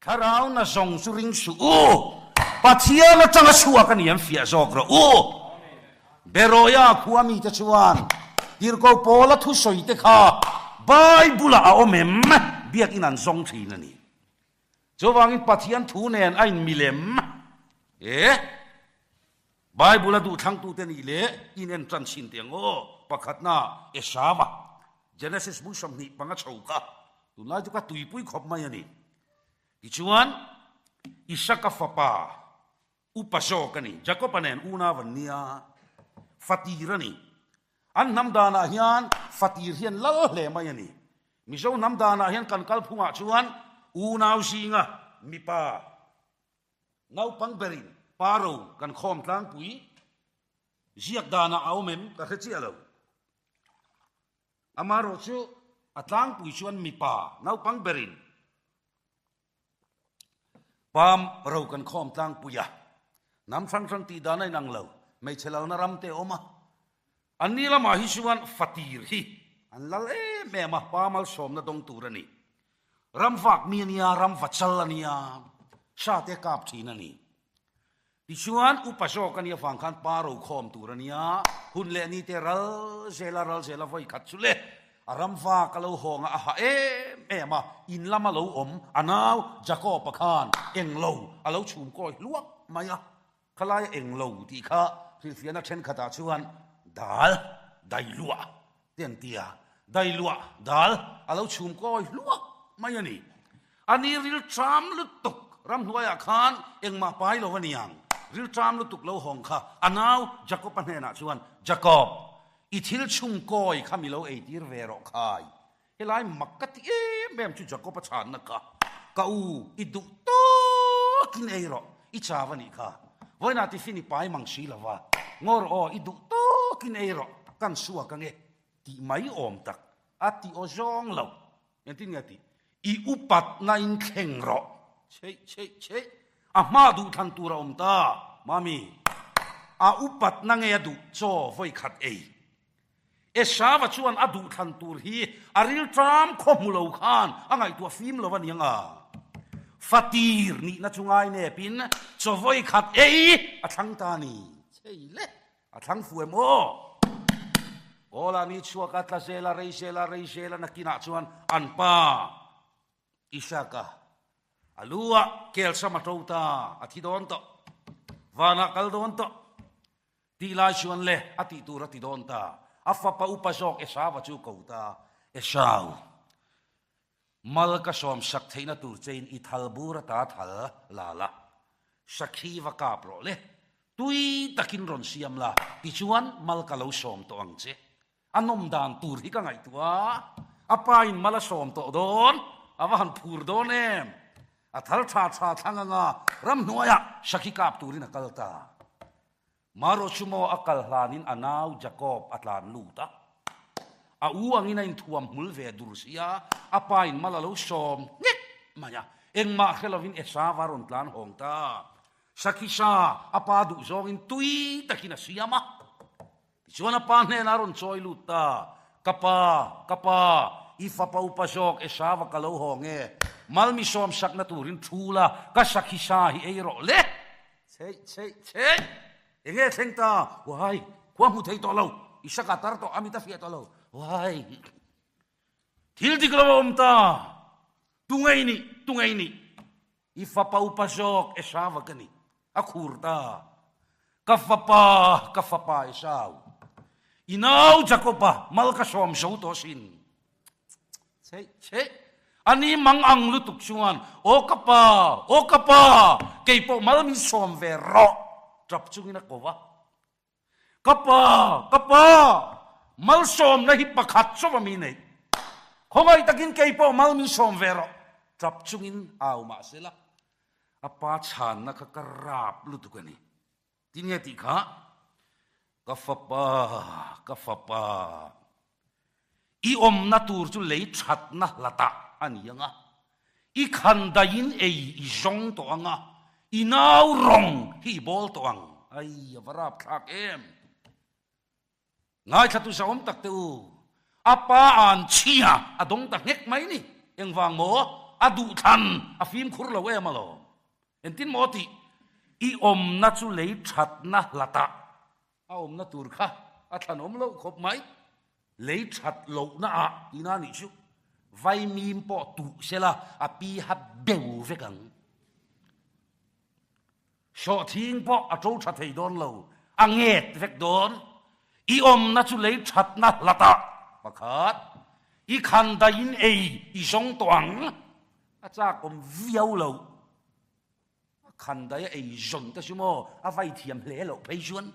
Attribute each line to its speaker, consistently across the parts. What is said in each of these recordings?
Speaker 1: Thlarau na zawng chu ring suh u, Pathian atanga chhuak a ni an fiah zawk rawh u. Beroia khua mite chuan Tirhkoh Paula thusawi te kha Bible-ah a awm em? Biakin an zawng thin a ni. Chuvangin Pathian thu nen a inmilem e. Bible-a duhthlangtute nih leh in en tan chhin teh ang aw. Pakhatna, Esava, Genesis bung 25 chho kha tunlai chu ka tuipui khawp mai a ni. Tichuan, Isaka fapa upa zawk a ni. Jakob-a nen unau an nia, fatir a ni. An hnam danah hian fatir hian lal hle mai a ni. Mizo hnam danah hian kan kalphungah chuan unau zinga mipa naupang berin pa ro kan khawm tlangpui ziak danah a awm em ka hre chiah lo. Amaherawh chu a tlangpui chuan mipa naupang berin Pam ro kan khawm tlangpui a, hnam hrang hrang tih dan a inang lo, hmeichhe lalna ram te a awm a. Anni lamah hi chuan fatir hi an lal em em a, pa malsawmna dawng tur a ni. Ram vak mi a nia, ram va chal a nia, sa te kap thin a ni. Tichuan, upa zawk a nih avang khan pa ro khawm tur a nia, hun leh ni te ral zela ral zela vawi khat chu le, a ram vak a lo hawng a, a ha em em a, in lama lo awm a nau Jakob-a khan englo a lo chhum kawi hluak mai a, khalaia englo tih kha hrilhfiahna thenkhatah chuan dal dailuah te an ti a, dailuah dal a lo chhum kawi hluak mai a ni. A ni rilṭam lutuk ramhnuaiah khan engmah pai lo a niang. Rilṭam lutuk lo hawng kha a nau Jakob-a hnenah chuan, Jakob, i thil chhung kawi kha mi lo eitir ve rawh khai. Helai mak ka ti em em chu Jakob-a chhanna kha, Ka u, i duh tawkin ei rawh, i chau a nih kha. Vawiinah tiffin i pai mang si lo va, ngaw rawh aw, i duh tawkin ei rawh, kan suak ange tih mai awm tak a ti aw zawng lo. Engtin nge tih? I upat na in thleng rawh. Chheih chheih chheih. A hma duh thlan tur a awm ta, Mami. A upat na nge a duh chaw vawi khat ei. Esava chuan a duh thlan tur hi a rilṭam khaw hmu lo khan a ngaihtuah fim lo a niang a. Fatir nihna chu ngai nepin chaw vawi khat ei a thlang ta ni. Chhei le. A thlang fu em aw? Kawla ni chhuak a tla zel a, rei zel a, rei zel a, nakinah chuan an pa Isaka a lu ah kelsam a to ta, a thi dawn tawh, vanah kal dawn tawh tih lai chuan le a tih tur a ti dawn ta, a fapa upa zawk Esava chu ko ta, Esau, mal ka sawmsak theihna tur chein i thal bur ata thal la la, sakhi va kap rawh le, Tui takin rawn siam la, tichuan mal ka lo sawm tawh ang che. A nawm dan tur hi ka ngaihtuah a, a pain mal a sawm tawh dawn, a va han phur dawn em? A thal tha tha thlang anga ramhnuaiah sakhi kap turin a kal ta. Marawh chu maw a kal hlanin a nau Jakob a tlan lut a, a u angin a inthuam hmul ve dur sia, a pain mal a lo sawm nghek mai a, engmah hre lovin Esava a rawn tlan hawng ta. Sakhisa a pa duh zawngin tui takin a siam a. Tichuan a pa hnenah a rawn chawi lut ta, Ka pa, ka pa, i fapa upa zawk Esava ka lo haw nge? Mal mi sawm sakna turin thu la, ka Sakhisa hi ei rawh le! Chheih, chheih, chheih! Enge thleng ta? Uai, khua hmu thei tawh lo, i saka tar tawh, a mit a fiah tawh lo. Uai! Thil dik lo a awm ta! Tu ngei nih, tu ngei nih? I fapa upa zawk Esau ka ni, a khur ta. Ka fapa, ka fapa Esau, i nau Jakoba mal ka sawm zo tawh asin. Chheih, chheih, a ni mang ang lutuk chuan, Aw ka pa, aw ka pa, kei pawh mal min sawm ve rawh, tap chungin a ko va. Ka pa, ka pa, malsawmna hi pakhat chauh a mi nei. Khawngaih takin kei pawh mal min sawm ve rawh, tap chungin au mah sela, a pa chhanna kha ka rap lutuk a ni. Tinge tih kha? Ka fapa, ka fapa, i awmna tur chu lei thatna hlatah a ni ang a, i khan daiin ei i zawng tawh ang a, i nau rawng hi i bawl tawh ang. Ai, a va rapthlak em! Ngaithlatu zahawm tak te u, a pa an chhia a dawng ta nghek mai ni. Engvang maw? A duhthlan a fimkhur lo em alawm. Engtin maw tih? I awmna chu lei thatna hlatah a awmna tur kha a thlanawm loh khawp mai. Lei that lohna ah tihna a nih chu. Vaimim pawh tuh sela a pi ha beu vek ang. Sawhthing pawh a to tha thei dawn lo, a nget vek dawn. I awmna chu lei thatna hlatah pakhat, i khan daiin ei i zawng tawh ang, a chak awm viau lo. A khan dai a ei zawn te chu maw a vai thiam hle loh phei chuan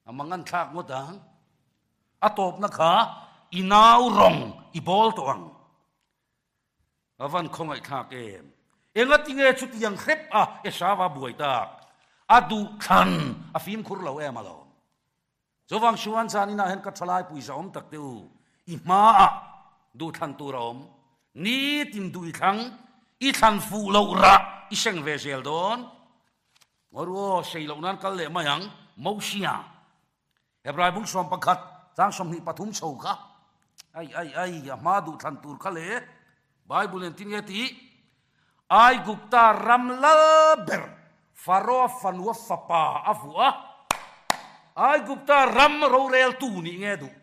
Speaker 1: a mangan thlak ngawt ang. A tawpna kha i nau rawng i bawl tawh ang. A van khawngaihthlak em? Engati nge chutiang hrep a Esava buai tak? A duhthlan a fimkhur lo em alawm. Chuvang chuan zaninah hian ka thalai puisa awm tak te u, i hmaah duhthlan tur a awm. Nitin duh i thlang, i thlan fuh loh rah i seng ve zel dawn. Ngaw ru aw, sei loh nan kal leh mai ang, Mosia. Hebrai bung 11, chang 23 chho kha. Ai, ai, ai, a hma duhthlan tur kha le. Bible in tin nge tih? Aigupta ram lal ber Faroa fanua fapa a vuah a, Aigupta ram roreltu nih nge duh?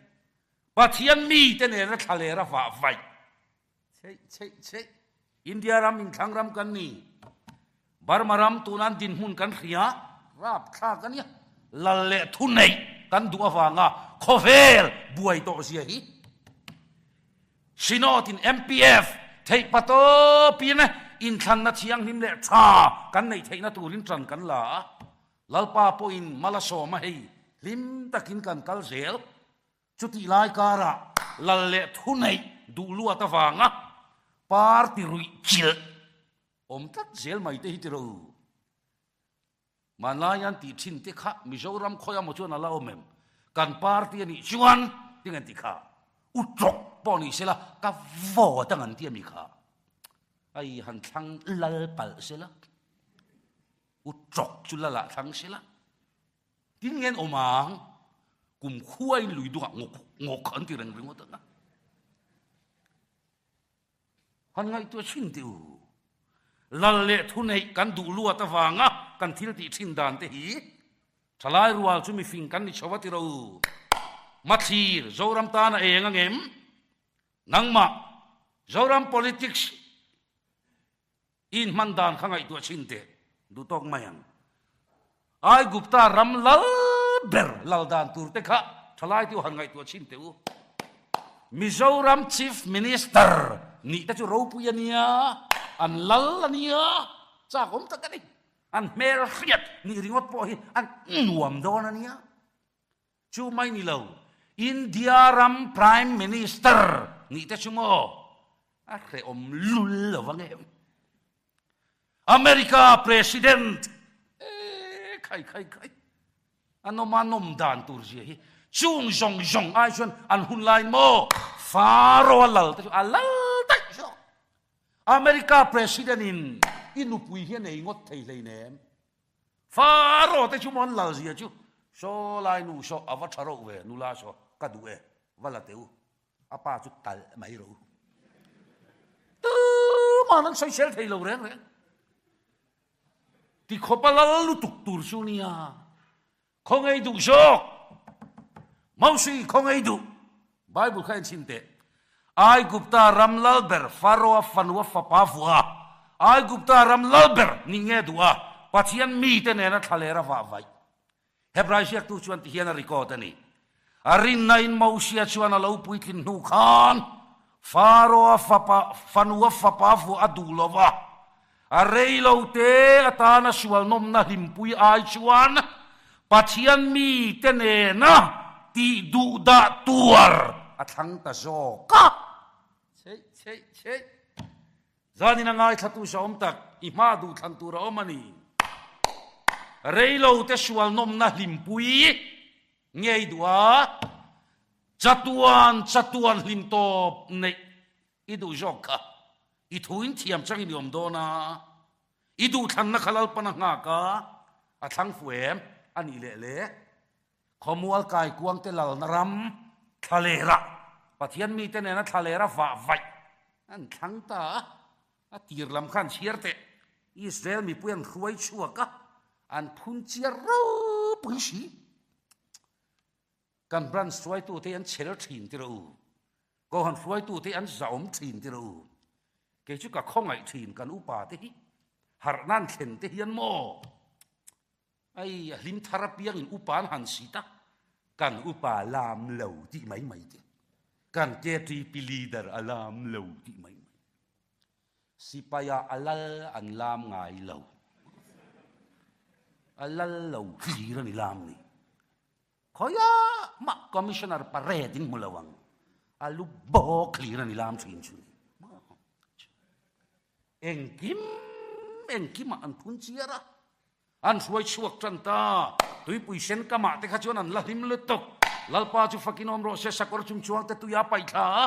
Speaker 1: Pathian mite nena thlaler a vah vaih. Cheih, cheih, cheih. India ram inthlang ram kan ni. Burma ram tuna an dinhmun kan hria, rapthlak a nia. Lal leh thuneih kan duh avanga khawvel buai tawh zia hi. Synod in MPF theih patawpin inthlanna thianghlim leh tha kan neih theihna turin tan kan la a, Lalpa pawhin mal a sawm a hei hlim takin kan kal zel. Chutih lai karah lal leh thuneih duh luat avanga party ruih chilh awm tlat zel mai te hi ti ro. Hmanlai an tih thin te kha Mizoram khawi amaw chuan a la awm em? Kan party a nih chuan ting an ti kha. U tawk pawh ni sela ka vote ang an ti ami kha. Ai han thlang lal palh sela. U tawk chu lal ah thlang sela. Tin nge an awm ang? Kum khuain lui dungah ngawk ngawk an ti reng ringawt ang a. Han ngaihtuah thin teh u. Lal leh thuneih kan duh luat avanga kan thil tih thin dan te hi thalai rual chu mifing kan ni chho a ti ro. Mathlir, Zoram tan a eng angem? Nangmah, Zoram politics I inhman dan kha ngaihtuah chhin teh, duh tawk mai ang. Aigupta ram lal ber lal dan tur te kha thalai te u han ngaihtuah chhin teh u. Mizoram Chief Minister nih te chu ropui a nia, an lal a nia, chak awm tak a ni. An hmel hriat nih ringawt pawh hi an nuam dawn a nia. Chu mai ni lo, India ram Prime Minister nih te chu maw a hrehawm lul lo vang em? America President e khai khai khai a nawm a nawm dan tur zia hi chung zawng zawng ai chuan an hun lai maw Pharaoh a lal te chu a lal daih zawk. America President in i nupui hi a nei ngawt thei hleinem. Faro te chu maw an lal zia chu saw lai nu saw a va tha reuh ve nula saw ka duh e va la teh u a pa chu talh mai rawh u tuman an sawisel thei lo reng reng tikhawp a lal lutuk tur chu nia Khawngaih duh zawk. Moses khawngaih duh. Bible kha en chhin teh. Aigupta ram lal ber Pharaoh-a fanua fapa vuah a, Aigupta ram lal ber nih nge duh a, Pathian mite nena thlaler a vah vaih. Hebrai ziaktu chuan tihian a record a ni. A rinnain Mosia chuan a lo puitlin hnu khan Pharaoh-a fapa fanua fapa vuah a duh lo va, A rei lo te atana sual nawmna hlimpui ai chuan Pathian mite nena tih duh dah tuar a thlang ta zawk a. Cheih cheih cheih. Zanin a ngaithlatu sa awm tak, i hma duh thlan tur a awm a ni. Rei lo te sual nawmna hlimpui ngei duh a, chatuan chatuan hlim tawp neih i duh zawk kha. I thu in thiam changin i awm dawn a, i duhthlanna kha Lalpan a nghak a, a thlang fu em? A nih leh le, Khawmual kaikuangte lalna ram thlalera Pathian mite nena thlalera vah vaih an thlang ta a. A tir lam khan chhiar teh. Israel mipui an hruai chhuak a, an phun chiar ropui si. Kan branch hruaitute hi an chhel thin tir u. Kohhran hruaitute hi an zahawm thin tir u. Kei chu ka khawngaih thin kan upa te hi. Harh nan thlen te hian maw? Ai, a hlim thar apiang in upa an han si ta. Kan upa lam lo tih mai mai te. Kan KTP leader a lam lo tih mai mai. Sipaia a lal an lam ngai lo. A lal lo hlir a ni lam ni. Khawiah mah Commissioner parade in hmu lo ang. A lu bawk hlir a ni lam thin chu ni. Engkim engkimah an phun chiar a. An hruai chhuak tan ta. Tuipui sen kamah te kha chuan an la hlim lutuk. Lalpa chu fakin awm rawh se, sakawr chung chuang te tuia paih thla a.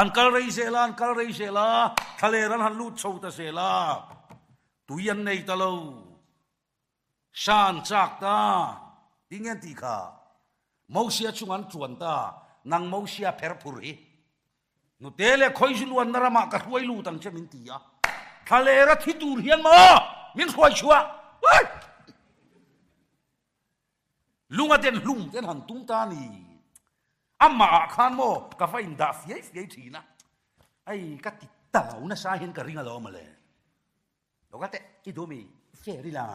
Speaker 1: An kal rei zel a, an kal rei zel a, thlaler an han lut chho ta zel a. Tui an nei ta lo. Sa an chak ta. Tinge an tih kha? Mosia chung an tuan ta. Nang Mosia pher phur hi. Nute leh khawi zu luanna ramah ka hruai lut ang che min ti a. Thlalera thi tur hian maw min hruai chhuah? Uai! Lunga ten hlum ten han tum ta ni. Amah ah khan maw ka va indah fiai fiai thin a. Ai ka ti tau nasa hian ka ring alawm mawle. Lo ka teh i duh mi fair ila.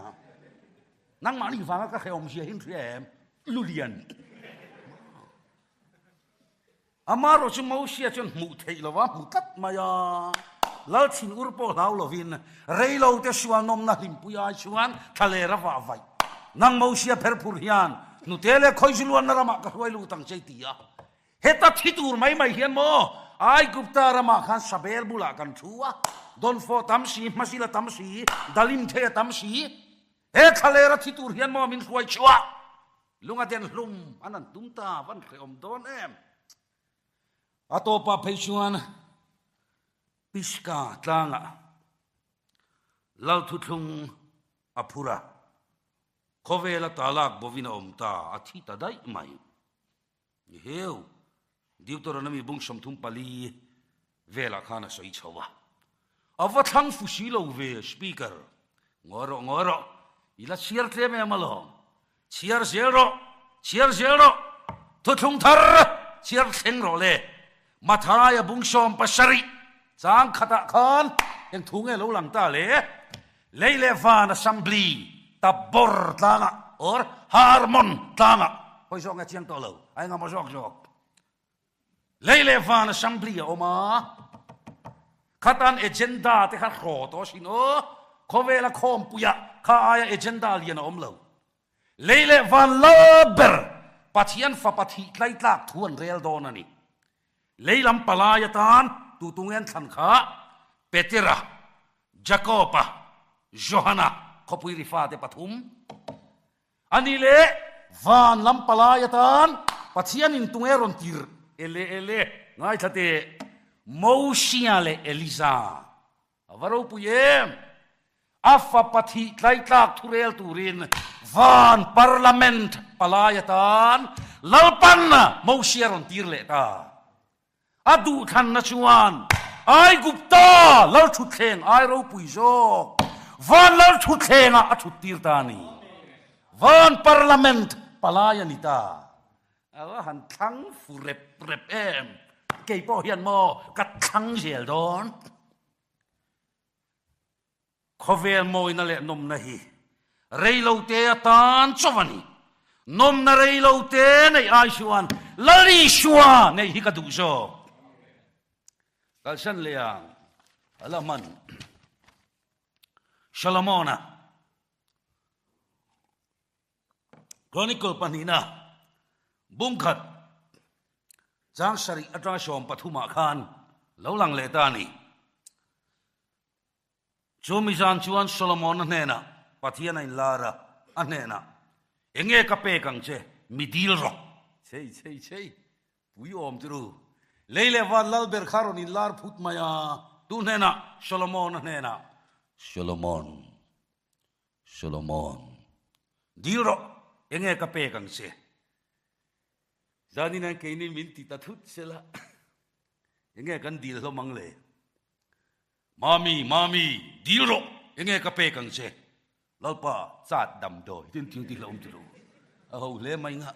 Speaker 1: Nangmah nih vanga ka hrehawm zia hi in hria em? Lulian. Amarawh chu Mosia chuan hmuh theih lo a hmu tlat mai a. Lal thin ur pawh hlau lovin reilo te sual nawmna hlimpui ai chuan thlaler a vah vaih. Nang Mosia pher phur hian hnute leh khawi zu luanna ramah ka hruai lut ang che i ti a. Heta thi tur mai mai hian maw Aigupta ramah khan Sabel bulah kan thu a, dawnfawh tam si, hmazil a tam si, dalim thei a tam si. He thlaler a thi tur hian maw min hruai chhuah? Lunga den hlum an an tum ta, van hrehawm dawn em? A tawpah phei chuan Pisgah tlangah Lalthuthlung a phur a, khawvela talak bovin a awm ta, a thi ta daih mai. Ni heu, Deuteronomy bung 34 velah khan a sawi chho a. A va thlang fu si lo ve, Speaker. Ngawi rawh, ngawi rawh. I la chhiar tlem em alawm. Chhiar zel rawh, chhiar zel rawh. Thuthlung thar chhiar thleng rawh le. Mathaia bung 70 chang khatah khan eng thu nge lo lang ta le? Lei leh van assembly Tabor tlangah or Harmon tlangah hawi zawk nge chiang tawh lo, a engemaw zawk zawk. Lei leh van assembly a awm a, khatan agenda te kha hraw tawh asin aw, khawvela khawmpuiah kha aia agenda lian a awm lo. Lei leh van lal ber Pathian fapa thih tlaitlak thu an rel dawn a ni. Lei lam palai atan tutunge an thlan kha Petera, Jakob-a, Johana khawpui ri fate pathum a ni leh van lam palai atan Pathianin tunge rawn tir ele ele ngaithla teh Mosia leh Elija a va ropui em! A fapa thih tlaitlak thurel turin van parliament palai atan Lalpan Mosia rawn tir leh ta. A duhthlanna chuan Aigupta lalthutthleng ai ropui zawk van lalthutthlengah a thuttir ta a ni. Van Parliament palai a ni ta. A va han thlang fu rep rep em! Kei pawh hian maw ka thlang zel dawn? Khawvel mawina leh nawmna hi reilote atan chauh a ni. Nawmna reilote neih ai chuan Lal Isua neih hi ka duh zawk. Kalsan leh ang a la hman. Solomona Chronicle pahnihna bungkhat chang sarih atanga 13 ah khan lo lang leh ta a ni. Chu mi zan chuan Solomon-a hnenah Pathian a inlar a, a hnenah, Enge ka pek ang che, mi dil rawh. Chei chei chei, pui awm chu ru. Lei leh van lal ber kha rawn inlar phut mai a, tu hnenah? Solomon-a hnenah, Solomon, Solomon, dil rawh, enge ka pek ang che? Zanin hian keini min ti ta thut sela, enge kan dil hlawm ang le? Mami, Mami, dil rawh, enge ka pek ang che? Lalpa, chat damdawi tin thing tih hlauhawm ti lo. A ho hle mai nga.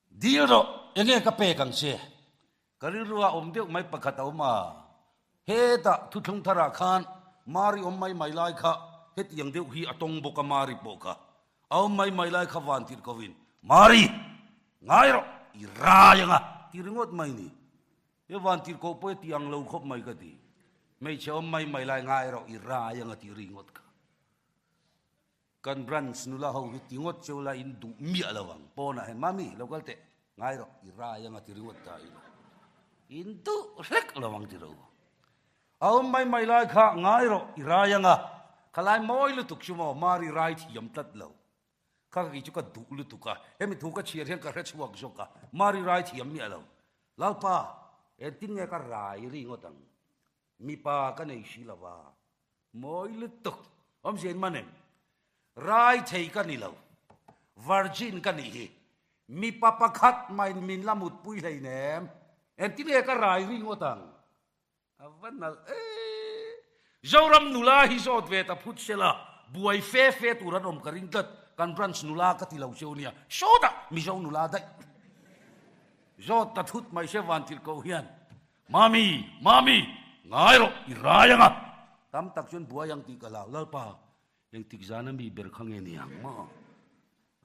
Speaker 1: Dil rawh, enge ka pek ang che? Ka rilru a awm deuh mai pakhat a awm a, hetah thuthlung tharah khan Mari awm mai mai lai kha hetiang deuh hi a tawng bawk a Mari pawh kha a awm mai mai lai kha van tirh ko in Mari, ngai rawh, i rai ang a ti ringawt mai ni. He van tirh koh pawh hi ti ang lo khawp mai ka ti. Hmeichhe awm mai mai lai ngai rawh, i rai ang a ti ringawt kha. Kan branch nula ho hi ti ngawt cheu la in duh miah lo ang. Pawnah hian Mami lo kal teh, ngai rawh, i rai ang a ti ringawt ta ila. In duh hlek lo ang ti ro. A awm mai mai lai kha ngai rawh, i rai ang a. Khalai mawi lutuk chu maw, Mari rai thiam tlat lo. Kha kei chu ka duh lutuk a, hemi thu ka chhiar hian ka hre chhuak zawk a, Mari rai thiam miah lo. Lalpa, engtin nge ka rai ri ngawt ang? Mipa ka nei si lo va, mawi lutuk. Awmzia in man em? Rai thei ka ni lo, virgin ka nih hi. Mipa pakhat mahin min la mutpui hleinem, engtin nge ka rai ri ngawt ang? A va nalh e. Zoram nula hi zawt ve ta phut sela, buai fe fe tur an awm ka ring tlat, kan branch nula ka ti lo cheu nia, sawtah Mizo nula daih. Zawt ta thut mai se vantirh koh hian, Mami, Mami, ngai rawh, i rai ang a. Tam tak chuan buai ang tih ka lau, Lalpa, engtik zana mi ber kha nge ni ang maw?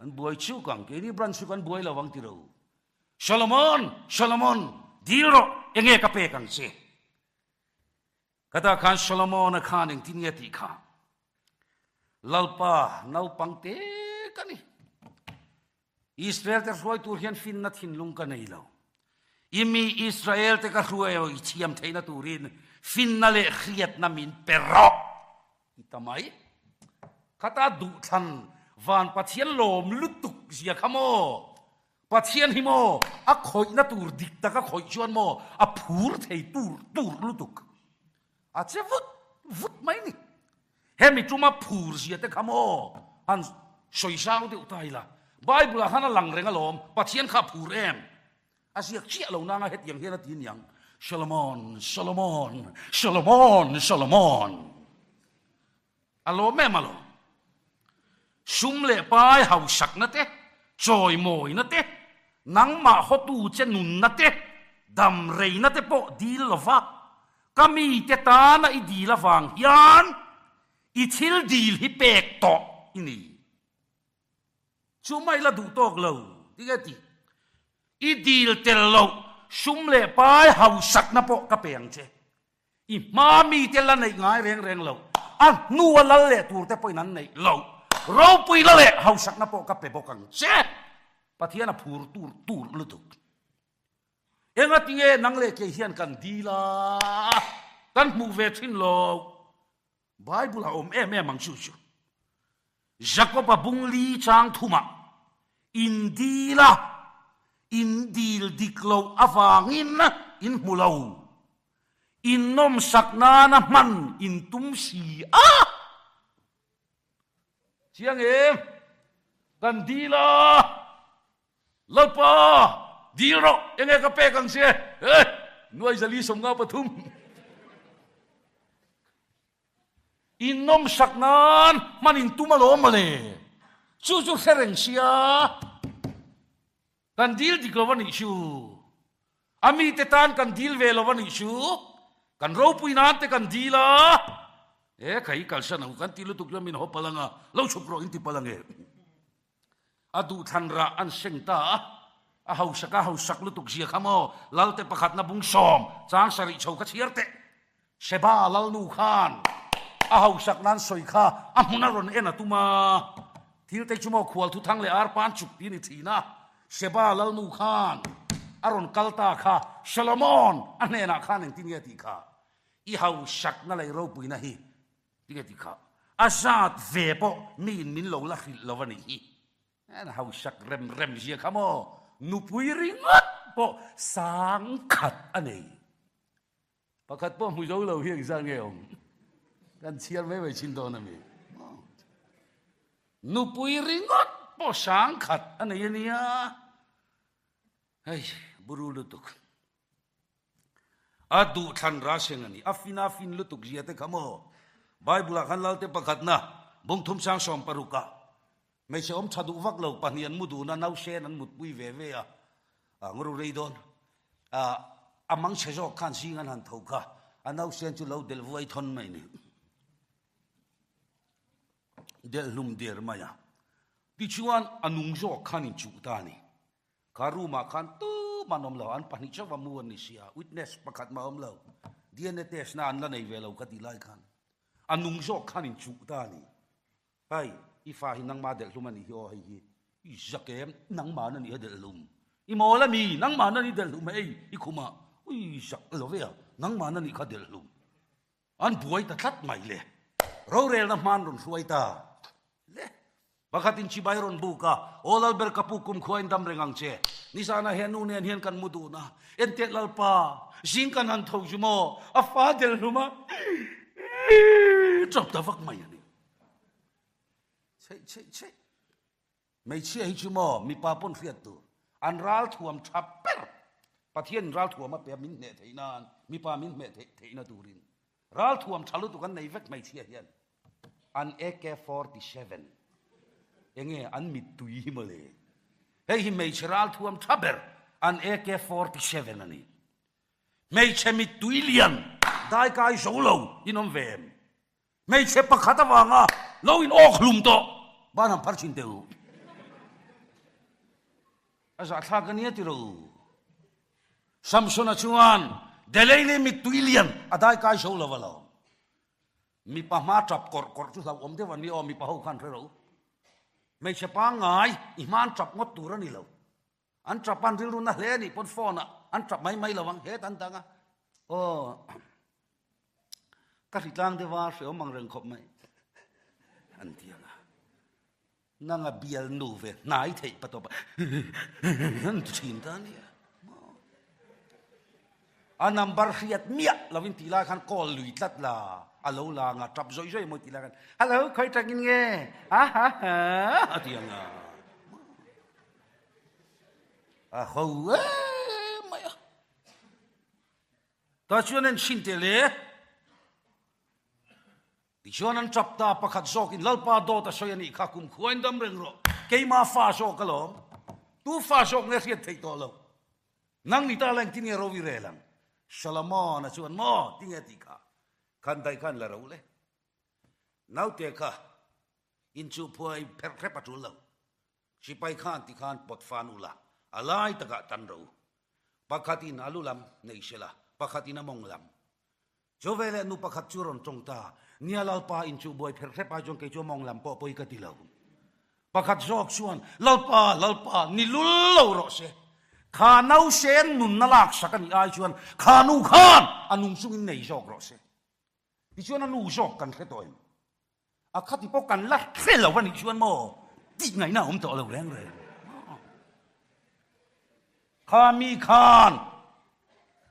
Speaker 1: An buai chuk ang, keini branch chu kan buai lo ang ti ro. Solomon, Solomon, dil rawh, enge ka pek ang che? Ka ta khan Solomon-a khan engtin nge tih kha? Lalpa naupang te ka ni. Israel te hruai tur hian finna thinlung ka nei lo. I mi Israel te ka hruai i thiam theihna turin finna leh hriatna min pe rawh ti ta mai. Khata duhthlan van Pathian lawm lutuk zia kha maw? Pathian hi maw a khawihna tur dik tak a khawih chuan maw a phur thei tur tur lutuk. A che vut vut mai ni. Hemi tuma phur zia te kha maw han sawi zau deuh ta ila. Bible ah khan a lang reng alawm, Pathian kha a phur em? A ziak chiah lo nanga hetiang hian a ti niang, Solomon, Solomon, Solomon, Solomon. A lawm em alawm. Sum leh pai hausakna te, chawimawina te, nangmah hawtu che nunna te, dam reina te pawh dil lova, ka mite tana i dil avang hian i thil dil hi pek tawh i ni. Chu mai la duh tawk lo, tinge ti? I dil tel loh sum leh pai hausakna pawh ka pe ang che. I hma mite la neih ngai reng reng lo, a hnua lal leh turte pawhin an neih lo. Ropui la leh hausakna pawh ka pe bawk ang che. Pathian a phur tur tur lutuk. Engatinge nang leh kei hian kan dil a, kan hmuh ve thin lo. Bible a awm em em ang chu chu. Jakob-a bungli chang thumah in dil a, in dil dik loh avangin in hmu lo. In nawmsak nana hman in tum si a. Chiang em? Kan dil a. Lalpa, dil rawh, enge ka pek ang che? He! Nuai zali 53. In nawmsak nan hman in tum alawm mawle. Chu chu hre reng sia. Kan dil dik lo a nih chu. A mite tan kan dil ve lo a nih chu. Kan ropui nan te kan dil a. E khai kalsan ang kan ti lutuk chuan min haw palh ang a, lo chhuk rawh in ti palh ang e. A duhthlan rah an seng ta a, a hausak a hausak lutuk zia kha maw, Lalte pakhatna bung sawm chang sarih chho kha chhiar teh. Sheba Lalnu khan a hausak nan sawi kha a hmun a rawn en a tum a, thil te chu maw khual thuthang leh arpan chuk ti a ni thin a, Sheba Lalnu khan a rawn kal ta kha Solomon a hnenah khan engtin nge tih kha i hausakna lei ropuina hi Tinge ti kha a zat ve pawh miin min lo la hrilh lo a nih hi. An hausak rem rem zia kha maw nupui ringawt pawh sangkhat a nei. Pakhat pawh hmu zo lo hi engzat nge awm? Kan chhiar mai mai chin dawn a mi. Nupui ringawt pawh sangkhat a nei a nia. Hei, buru lutuk. A duh thlan ra seng a ni. A fin a fin lutuk zia te kha maw? Bible ah khan Lalte pakhatna bungthum sang 60 ah hmeichhe awm tha duh vak lo pahnih an mu dun a, nausen an mutpui ve ve a, a ngawru rei dawn. A a mang chhe zawk khan zing an han tho kha, a nausen chu lo delh vuai thawn mai ni. Delh hlum der mai a. Tichuan a nung zawk khan inchuh ta a ni. Kha room ah khan tumah an awm lo, an pahnih chauh a mu an ni sia, witness pakhat mah a awm lo, DNA test na an la nei ve lo ka tih lai khan a nung zawk khan in chuh ta a ni. Hei, i fa hi nangmah delh hlum a nih hi aw hei hi, i zak em, nangmah na nih a delh hlum, i mawl a mi, nangmah na nih delh hlum hei, i khumah, ui zak lo ve a, nangmah na nih kha delh hlum. An buai ta tlat mai le. Rorelna hman rawn hruai ta le. Pakhatin chibai rawn buk a, Aw Lalber ka pu kumkhua in dam reng ang che. Nizanah he nu nen hian kan mu dun a, Enteh Lalpa, zing kan han tho chu maw, a fa del hlum a, ṭap ta vak mai a ni. Chheih chheih chheih. Hmeichhia hi chu maw mipa pawn hriat tur an ralthuam tha ber Pathian in ralthuam a pe a min hneh theih nan mipa min hmeh theih theihna turin ralthuam tha lutuk an nei vek hmeichhia hian an AK-47 enge an mittui hi mawle hei hi hmeichhe ralthuam tha ber an AK-47 a ni hmeichhe mittui lian daikai zo lo in awm ve em? Hmeichhe pakhat avanga lo in awk hlum tawh ban han phar thin teh u. A zahthlak a nia tiro. Samsona chuan Deleili mittui lian a dai kai zo lo a lo. Mipa hma tap kawrh kawrh chu hlauhawm deuh a ni aw mipa ho khan hre ro. Hmeichhe pangngai i hman tap ngawt tur a ni lo. An tap an rilru na hle a nih pawn phone ah an tap mai mai lo ang het an dang a. Aw. Ka hritlang deuh a, hreawm ang reng khawp mai. An ti ang a. Nanga bial nu ve hnai theih pa tawp a an ti thin ta ania. A number hriat miah lovin tih lai khan call lui tlat la, a lo lang a, tap zawih zawih maw tih lai khan hello khawi tangin nge ha ha ha a ti ang a. A ho em mai a. Tah chuan an chhin teh le. Tichuan an tap ta pakhat zawkin Lalpa dawt a sawi a nih kha kum khuain dam reng rawh. Keima fa zawk alawm. Tu fa zawk nge hriat theih tawh lo. Nang ni ta la engtin nge ro i rel ang? Solomon-a chuan maw tinge tih kha khan daih khan la ro le. Naute kha inchuhphuai pherh hrep a tul lo. Sipai khan ti khan pawt fan ula, a lai takah tan ro. Pakhatin a lu lam nei se la, pakhatin a mawng lam. Chu veleh nu pakhat chu rawn tawng ta, Nia Lalpa in chu buai pherh hrep ai chuan kei chu a mawng lam pawh pawi ka ti lo. Pakhat zawk chuan, Lalpa, Lalpa, ni lul lo rawh se. Kha nausen nunna laksak a nih ai chuan kha nu khan a nung chungin nei zawk rawh se. Tichuan a nu zawk kan hre tawh em? A khati pawh kan la hre lo a nih chuan maw tih ngaihna a awm tawh lo reng reng. Kha mi khan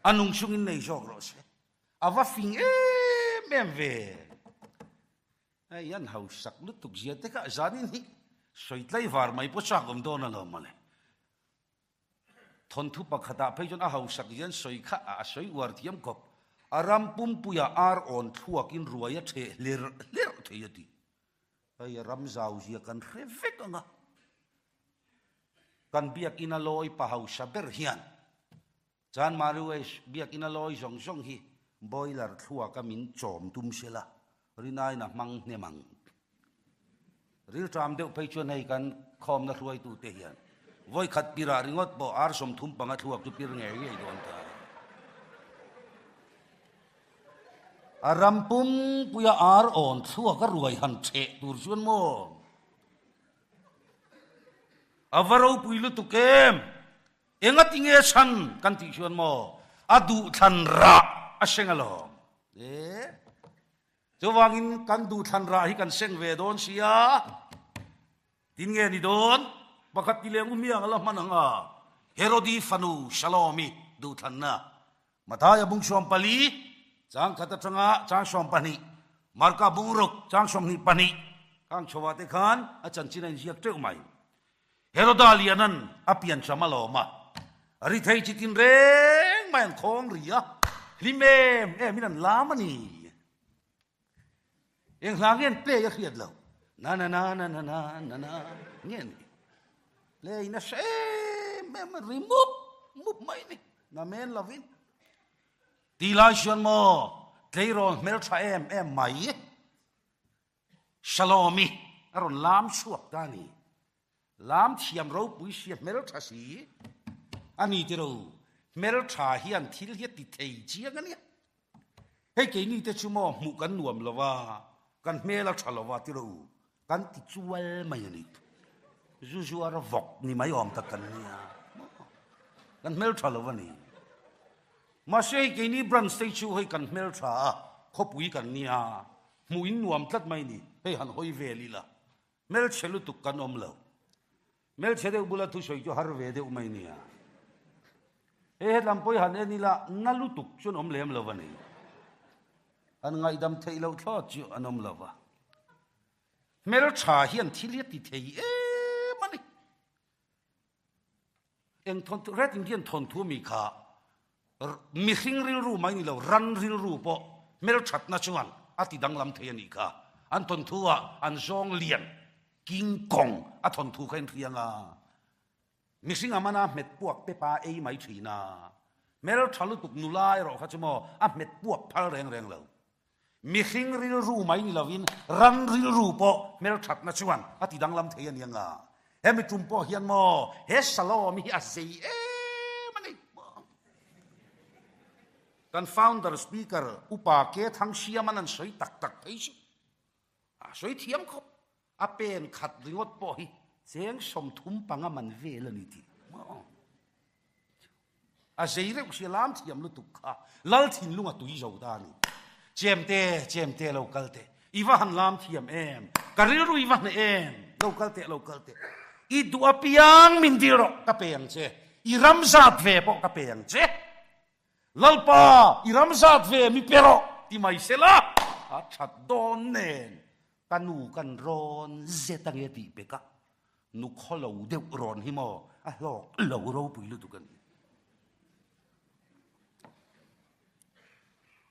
Speaker 1: a nung chungin nei zawk rawh se. A va fing em em ve. Hei an hausak lutuk zia te kha zanin hi sawi tlaivar mai pawh chak awm dawn alawm mawle. Thawnthu pakhatah phei chuan a hausak hian sawi kha a sawi uar thiam khawp. A ram pumpuiah ar awn thluakin ruai a theh hlerh hlerh thei a ti. Hei a ram zau zia kan hre vek ang a. Kan biakina lawi pa hausa ber hian Chanmari West biakina lawi zawng zawng hi boiler thluaka min chawm tum sela Rinain a hmang hnem ang. Rilṭam deuh phei chuan hei kan khawmna hruaitute hian vawikhat pirah ringawt pawh ar 35 thluak chu pir ngei ngei dawn ta. A ram pumpuia ar awn thluak a ruai han ṭheh tur chuan maw? A va ropui lutuk em? Engati nge chhan kan tih chuan maw? A duhthlan rah a seng alawm. E. Chuvangin kan duhthlan rah hi kan seng ve dawn sia, tin nge ni dawn? Pakhat ti leng u hmiang a la hman ang a, Herodi fanu Salomi duhthlanna, Mathaia bung 14, chang khat atanga chang 12, Marka bung ruk chang 22, khang chhoah te khan a chanchin a inziak teuh mai. Heroda lianan a piancham a lawm a, ri thei chi tin reng mai an khawng ri a. Hlim em em in an lam a ni. Eng hla nge an play a hriat lo. Na na na na na na na na nge ni. Play na hre em em a ri mup mup mai ni. Na men lovin. Ti lai chuan maw tleirawl hmeltha em em mai. Shalom-i a rawn lam chhuak ta a ni. Lam thiam ropui sia hmeltha si a ni tiro. Hmeltha hian thil hi a ti thei chiang a nia. Hei keini te chu maw hmuh kan nuam lo va, kan hmel a tha lo va tiro kan ti chual mai a ni. Zu zuar a vawk ni mai awm tak kan nia. Kan hmeltha lo a ni. Mahse hei keini branch te chu hei kan hmeltha a, khawpui kan nia. Hmuh in nuam tlat mai ni, hei han hawi vel ila. Hmelchhe lutuk kan awm lo. Hmelchhe deuh bula thusawi chu har ve deuh mai nia. Hei hetlam pawh hi han en ila na lutuk chu an awm lem lo a ni. Han ngaihdam theih loh thlawt chu an awm lo va. Hmeltha hian thil hi a ti thei em a ni. Eng thawnthu, Red Indian thawnthu mi kha mihring rilru mai ni lo, ran rilru pawh hmelthatna chuan a ti danglam thei a nih kha. An thawnthu ah an zawng lian, King Kong a thawnthu kha inhriang a, mihring a mana hmet puak pepa ei mai thin a, hmeltha lutuk nula erawh kha chu maw a hmet puak phal reng reng lo. Mihring rilru mai ni lovin ran rilru pawh hmelthatna chuan a ti danglam thei a ni anga. Hemi tum pawh hian maw he Shalom hi a zei em a ni. Kan founder speaker Upa Ke Thangsiaman an sawi tak tak phei chu a sawi thiam khawp. A pen khat ringawt pawh hi cheng 35 man vel a ni tih. A zei reuh sia lam thiam lutuk kha lal thinlung a tui zo ta a ni. Chemte, chemte lo kal teh. I va han lam thiam em? Ka rilru i va hneh em? Lo kal teh, lo kal teh. I duh apiang min dil rawh, ka pe ang che. I ram zat ve pawh ka pe ang che. Lalpa, i ram zat ve mi pe rawh ti mai sela, a that dawn nen ka nu kan rawn zet ange tih pek a. Nu khaw lo deuh rawn hi maw a hlawk lo ropui lutuk a ni.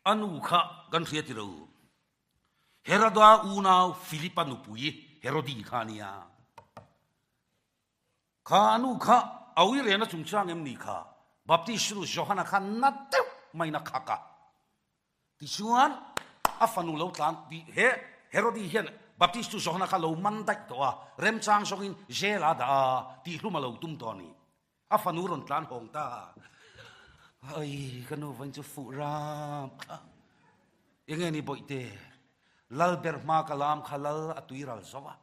Speaker 1: A nu kha kan hria ti lo. Heroda unau Philipa nupui Herodi kha a nia. Kha a nu kha a ui rena chungchang em ni kha Baptist nu Johana kha na deuh maiin a khak a. Tichuan, a fanu lo tlan tih he Herodi hian Baptist chu Johana kha lo man daih tawh a, remchang zawngin jail a dah a, tihhlum a lo tum tawh a ni. A fanu rawn tlan hawng ta. Ai, ka nu vawiin chu fuh ram kha. Enge ni bawihte, lal ber hma ka lam kha lal a tui ral zo a,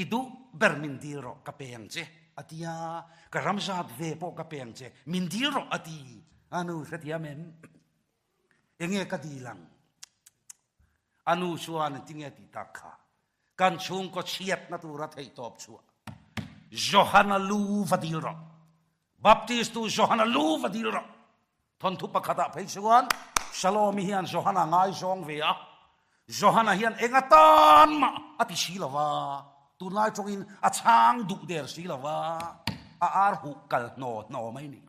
Speaker 1: i duh ber min dil rawh ka pe ang che, a ti a, ka ram zat ve pawh ka pe ang che, min dil rawh a ti. A nu hrethiam em? Enge ka dil ang? A nu chuan engtinge a tih tak kha? Kan chhungkaw chhiatna tura theih tawp chhuah Johana lu va dil rawh. Baptist tu Johana lu va dil rawh. Thawnthu pakhatah phei chuan Salomi hian Johana ngaizawng ve a. Johana hian eng atan mah a ti si lo va, tunlai tawngin a chhang duh der si lo va, a ar huh kal hnaw hnaw mai ni.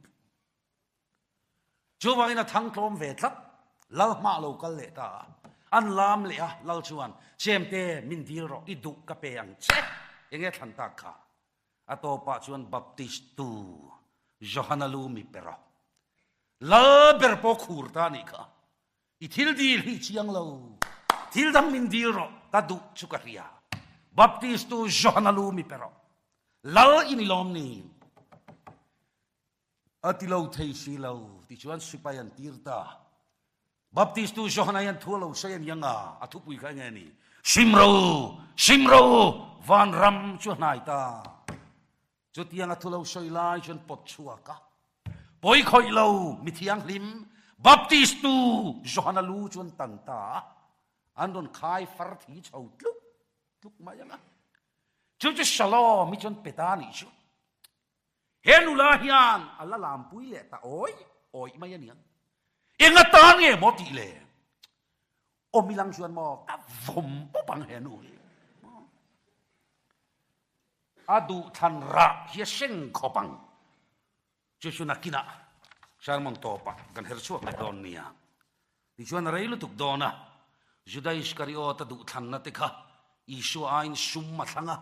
Speaker 1: Chuvangin a thang tlawm ve tlat, Lal hmah lo kal leh ta a. An lam leh a, Lal chuan, Chemte, min dil rawh, i duh ka pe ang che. Enge thlan tak kha? A tawpah chuan Baptist tu Johana lu mi pe rawh. Lal ber pawh khur ta anih kha. I thil dil hi chiang lo. Thil dang min dil rawh, ka duh chu ka hria. Baptist tu Johana lu mi pe rawh. Lal i ni lawm ni? A ti lo thei si lo tichuan sipai an tir ta. Baptist tu Johana hian thu a lo sawi a ni ang a, a thupui kha enge a ni? Sim ro u! Sim ro u! Vanram chu a hnai ta. Chutiang a thu lo sawi lai chuan pawt chhuak a, pawi khawih lo mi thianghlim Baptist tu Johana lu chu an tan ta a, an rawn khai far thi chho tluk tluk mai ang a. Chu chu Shalom hi chuan pe ta a nih chu. He nula hian a la lampui leh ta awi awi mai a niang. Eng atan nge maw tih le? Awm ilang chuan maw ka vawm pawp ang he nu hi. A duh thlan rah hi a seng khawp ang. Chu chu nakinah sermon tawpah kan her chhuak leh dawn nia. Tichuan a rei lutuk dawn a, Juda Iskariota duhthlanna te kha Isua aiin sum a thlang a.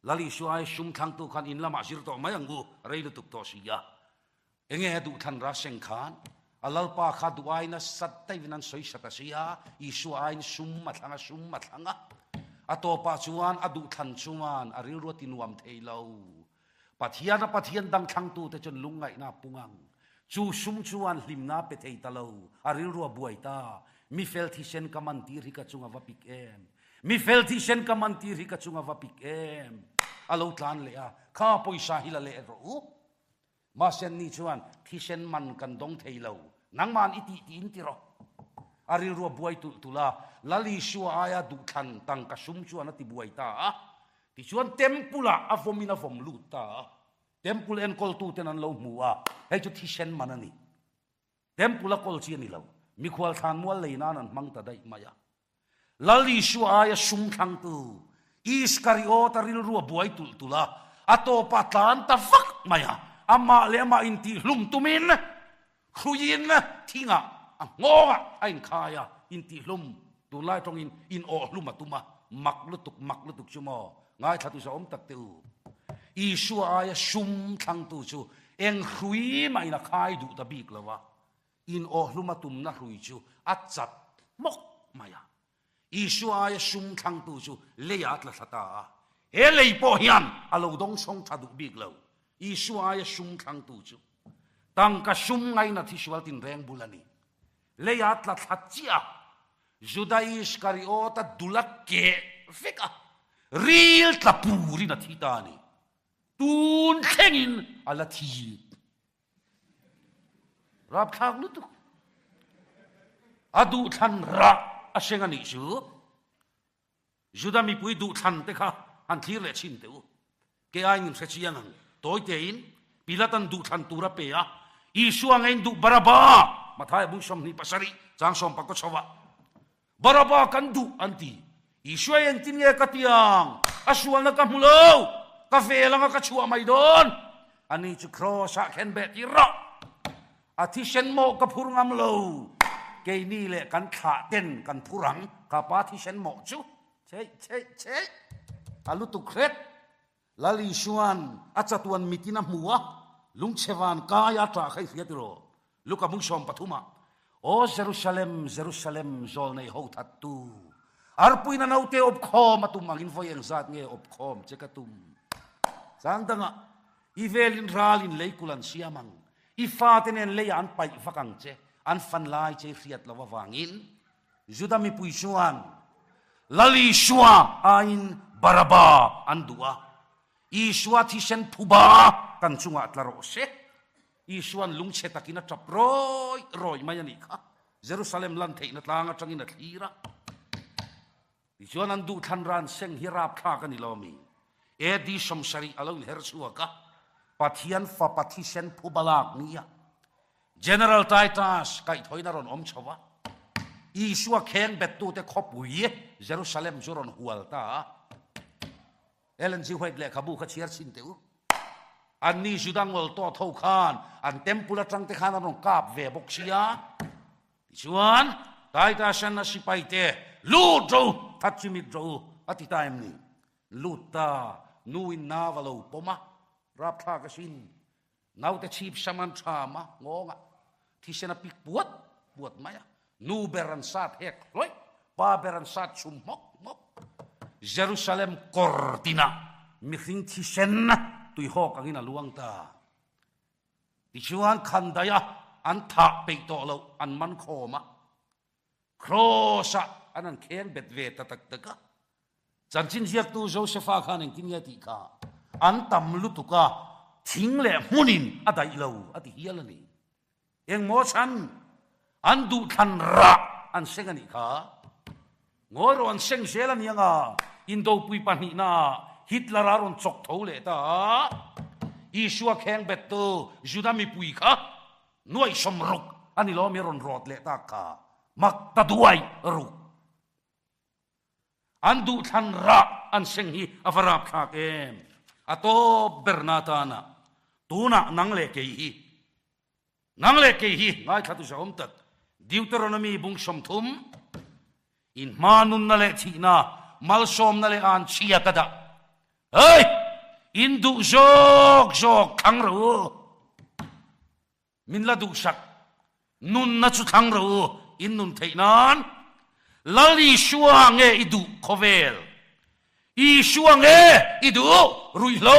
Speaker 1: Lal Isua ai sum thlangtu khan in lamah zir tawh mai ang u, rei lutuk tawh si a. Enge a duhthlan ra seng khan a Lalpa kha duh aiin a sat daih in an sawi sat a si a, Isua aiin sum a thlang a, sum a thlang a. A tawpah chuan a duhthlan chuan a rilru a ti nuam thei lo. Pathian a Pathian dang thlangtute chuan lungngaihna a pung ang. Chu sum chuan hlimna a pe thei ta lo, a rilru a buai ta. Mi fel thisen ka man tir hi ka chung a va pik em? Mi fel thisen ka man tir hi ka chung a va pik em? A lo tlan leh a, Kha pawisa hi la leh rawh u. Mahse anni chuan, Thisen man kan dawng thei lo, nangma'n i tih tiin ti rawh. A rilru a buai tulh tulh a, Lal Isua aia duhthlan tangka sum chuan a ti buai ta a. Tichuan Temple ah a vawm in a vawm lut ta a, Temple enkawltu ten an lo hmu a, hei chu thisen man a ni. Temple a kawl chi a ni lo, mikhual thlan mual lei nan an hmang ta daih mai a. Lal Isua aia sum thlangtu Iskariota rilru a buai tulh tulh a, a tawpah a tlan ta vak mai a, amah leh amah intihhlum tumin Hruiin thingah a nghawngah a inkhai a, intihhlum, tunlai tawngin inawhhlum a tum a, mak lutuk, mak lutuk chu maw, ngaithla tu zawm tak teh u. Isua aia sum thlangtu chu eng hrui mahin a khai duh ta bik lo a, inawhhlum a tumna hrui chu a chat hmawk mai a. Isua aia sum thlangtu chu leiah a tla thla ta a, he lei pawh hian a lo dawngsawng tha duh bik lo. Isua aia sum thlangtu chu tangka sum ngaina thisual tinreng bul a ni. Leiah a tla thla chiah a, Juda Iskariota dul a keh vek a, ril tla purin a thi ta a ni. Tun thlengin a la thi. Rapthlak lutuk. A duhthlan rah a hreng a nih chu. Juda mipui duhthlan te kha han thlir leh chhin teh u. Ke aiin in hre chiang ang. Tawi tein Pilatan duhthlan tur a pe a, Isua ngeiin duh Baraba! Mathaia bung 27 chang sawm pakua chho ah. Baraba kan duh an ti. Isua i engtin nge ka ti ang? A sualna ka hmu lo, ka vel anga ka chhuah mai dawn. Ani chu Kraws ah khen beh tir rawh. A thisen mawh ka phur ngam lo. Keini leh kan thlah ten kan phur ang. Ka pa thisen mawh chu cheih cheih cheih a lutuk hret. Lal Isua'n a chatuan mitin a hmu a, lungchhe van kai a ṭah kha i hria tiraw? Luka bung 13 ah, Aw Jerusalem, Jerusalem, zawlnei ho thattu, arpuina naute awp khawm a tum angin vawi engzat nge awp khawm che ka tum? Chang dangah, i velin ralin leikul an siam ang, i fate nen leiah an paih vak ang che, an fan lai che i hriat lo avangin. Juda mipui chuan Lal Isua aiin Baraba an duh a, Isua thisen phuba kan chungah tla rawh se. Isua'n lungchhe takin a tap rawih rawih mai a nih kha. Jerusalem lan theihna tlang atangin a thlir a. Tichuan an duhthlan ran seng hi rapthlak a ni lo mi? AD 70 a lo inher chhuak a, Pathian fapa thisen phuba lak nia General Titus kaihthawin a rawn awm chho a, Isua kheng bettute khawpui Jerusalem chu rawn hual ta a. Ellen G. White lehkhabu kha chhiar chhin teh u. Anni Juda ngawlh tawt ho khan an temple atang te khan an rawn kap ve bawk sia. Tichuan, Titus-an a sipaite, Lut rawh u, that chu mit rawh u, a ti ta em ni? Lut ta, nuin nau a lo pawm a, rapthlak asin. Naute chhip sam an ṭham a, nghawngah thisen a pik puat puat mai a, nu ber an sat hek hlawih, pa ber an sat chhum hmawk hmawk. Jerusalem kawr tinah mihring thisen tuihawk angin a luang ta. Tichuan khandaih a an thah peih tawh loh an man khawm a, Kraws-ah an han kheng bet ve ta tak tak a. Chanchin ziaktu Josefa khan engtin nge tih kha an tam lutuk a, thing leh hmunin a daih lo a ti hial a ni. Engmaw chhan an duhthlan rah an seng a nih kha. Ngawi rawh an seng zel a ni anga Indopui pahnihnaah Hitler-a rawn chawk tho leh ta a, Isua kheng bettu Juda mipui kha Nuaihsawm ruk a ni lo mi rawn rawt leh tak kha mak ta duai ruk. An duhthlan rah an seng hi a va rap thlak em? A tawp ber na tana tunah nang leh kei hi nang leh kei hi ngaithla tu zahawm tak. Deuteronomy bung 30, In hma nunna leh thihna, malsawmna leh an chhia ka dah. Hei! In duh zawk zawk thlang rawh u. Min la duhsak. Nunna chu thlang rawh u, in nun theih nan. Lal Isua nge i duh khawvel? Isua nge i duh ruihhlo?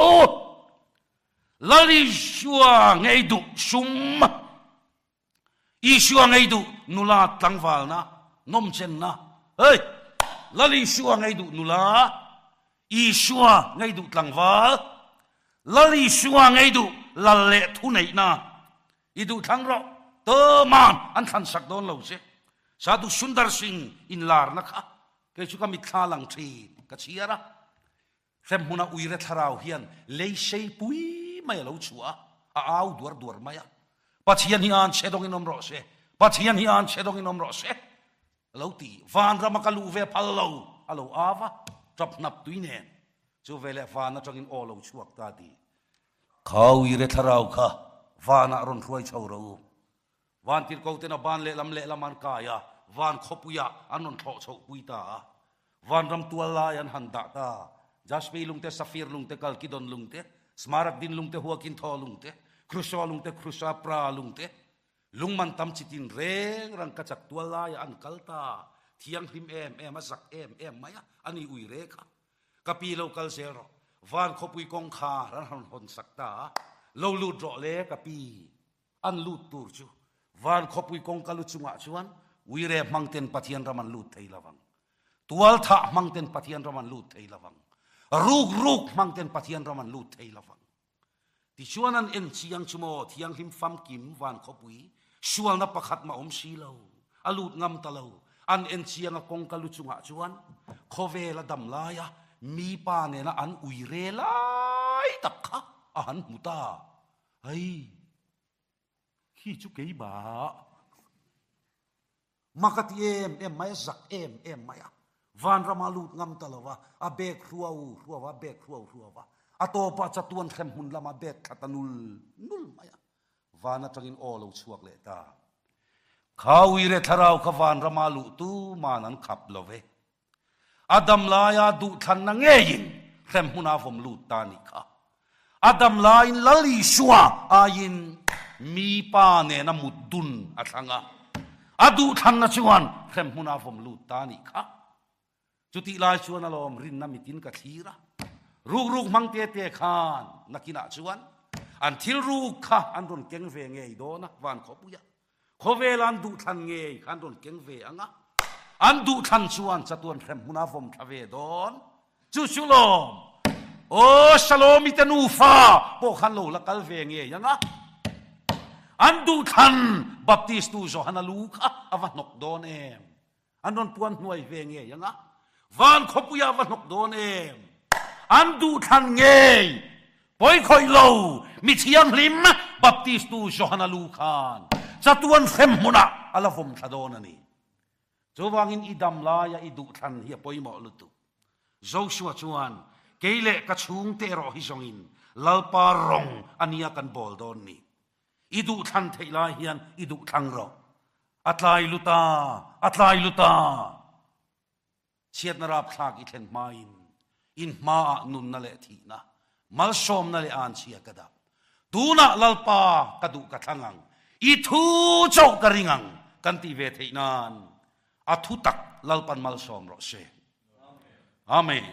Speaker 1: Lal Isua nge i duh sum? Isua ngei duh nula tlangvalna, nawmchenna. Hei! Lal Isua ngei duh nula, Isua ngei duh tlangval, Lal Isua ngei duh lal leh thuneihna. I duh thlang rawh, tuman an thlan sak dawn lo che. Sadhu Sundar Singh inlarna kha kei chu ka mitthla lang thin, ka chhiar a. Hremhmuna uire thlarau hian lei sei pui mai a lo chhuah a, a au duar duar mai a. Pathian hi an chhe dawngin awm rawh se, Pathian hi an chhe dawngin awm rawh se, a lo ti. Vanrama ka luh ve phal lo, a lo au a, tap hnap tui nen. Chu veleh van atangin aw lo chhuak ta ti. Kha uire thlarau kha vanah rawn hruai chho rawh u. Vantirhko ten a ban lehlam lehlam an kai a, van khawpuiah an rawn thlawh chhoh pui ta a. Vanram tual lai an han dah ta. Jaspi lungte, Safir lungte, Kalkidon lungte, Smaragdin lungte, Huakinthaw lungte, Kruso lungte, Krusapra lungte, lungman tam chi tin reng rang ka chak tual laiah an kal ta. Thianghlim em em a, zak em em mai a, a ni ui rek a. Ka pi lo kal zel rawh. Van khawpui kawngkhar an han hawn sak ta a, lo lut rawh le ka pi. An lut tur chu van khawpui kawngka lu chungah chuan uire hmang ten Pathian ram an lut thei lovang. Tual thah hmang ten Pathian ram an lut thei lovang. Ruk ruk hmang ten Pathian ram an lut thei lovang. Tichuan an en chiang chu maw Thianghlim famkim van khawpui sualna pakhat mah awm si lo, a lut ngam ta lo. An en chiang a kawngka lu chungah chuan khawvel a dam laia mi pa nena an uire lai tak kha a han hmu ta. Hei, khi chu keimah ma ka ti em em mai a, zak em em mai a. Vanrama lut ngam ta lo va, a bek hruau hruau a, bek hruau hruau a. A tawpah chatuan hrem hmun lama bek thla ta nul nul mai a. Van atangin aw lo chhuak leh ta. Kha uire thlarau kha vanrama luh tuman an khap lo ve. A dam laia duhthlanna ngeiin hremhmun a vawm lut ta nih kha. A dam laiin Lal Isua aiin mi pa nena mut dun a thlang a. A duhthlanna chuan hremhmun a vawm lut ta nih kha. Chutih lai chuan alawm rinna mitin ka thlir a. Rukruk hmang te te khan nakinah chuan an thil ruk kha an rawn keng ve ngei dawn a, van khawpuia. Khawvel an duhthlan ngei kha an rawn keng ve ang a, an duhthlan chuan chatuan hrem hmunah vawm thla ve dawn. Chu chu lawm, aw Salomi te nufa pawh khan lo la kal ve ngei ang a, an duhthlan Baptist tu Johana lu kha a va hnawk dawn em? An rawn puan hnuai ve ngei ang a, van khawpuiah va hnawk dawn em? An duhthlan ngei, pawi khawih lo, mi thianghlim Baptistu Johana lu khan chatuan hrem hmunah a la vawm thla dawn a ni. Chuvangin i dam laia i duhthlan hi a pawimawh lutuk. Joshua chuan, Kei leh ka chhungte erawh hi zawngin Lalpa rawng a nia kan bawl dawn ni. I duhthlan theih lai hian i duhthlang rawh. A tlai lut a, a tlai lut a. Chhiatna rapthlak i thlen hmain in hmaah nunna leh thihna, malsawmna leh anchhia ka dah. Tunah Lalpa ka duh ka thlang ang, i thu chauh ka ring ang kan tih ve theih nan a thu tak Lalpan malsawm rawh se. Amen.